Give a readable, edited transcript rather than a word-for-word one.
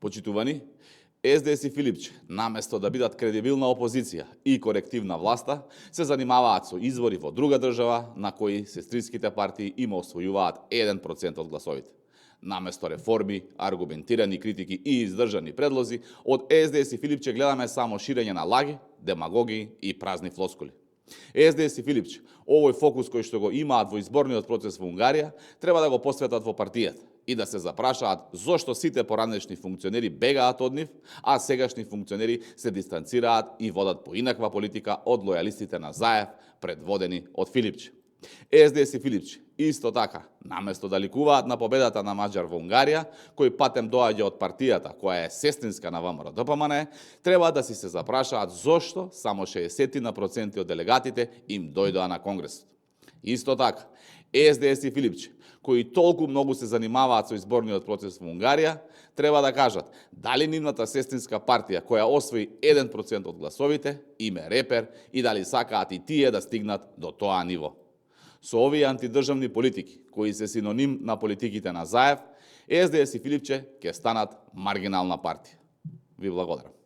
Почитувани, СДС и Филипче, наместо да бидат кредибилна опозиција и корективна власта, се занимаваат со избори во друга држава на кои сестринските партии им освојуваат 1% од гласовите. Наместо реформи, аргументирани критики и издржани предлози, од СДС и Филипче гледаме само ширење на лаги, демагогии и празни флоскули. СДС и Филипче, овој фокус кој што го имаат во изборниот процес во Унгарија, треба да го посветат во партијата и да се запрашаат зошто сите поранешни функционери бегаат од нив, а сегашни функционери се дистанцираат и водат поинаква политика од лојалистите на Заев, предводени од Филипче. СДС и Филипче, исто така, наместо да ликуваат на победата на Маđар во Унгарија, кој патем доаѓа од партијата која е сестринска на ВМРО-ДПМНЕ, треба да си се запрашаат зошто само 60% од делегатите им дојдоа на Конгресот. Исто така, СДС и Филипче, кои толку многу се занимаваат со изборниот процес во Унгарија, треба да кажат дали нивната сестринска партија која освои 1% од гласовите им е репер и дали сакаат и тие да стигнат до тоа ниво. Со овие антидржавни политики, кои се синоним на политиките на Заев, СДС и Филипче ќе станат маргинална партија. Ви благодарам.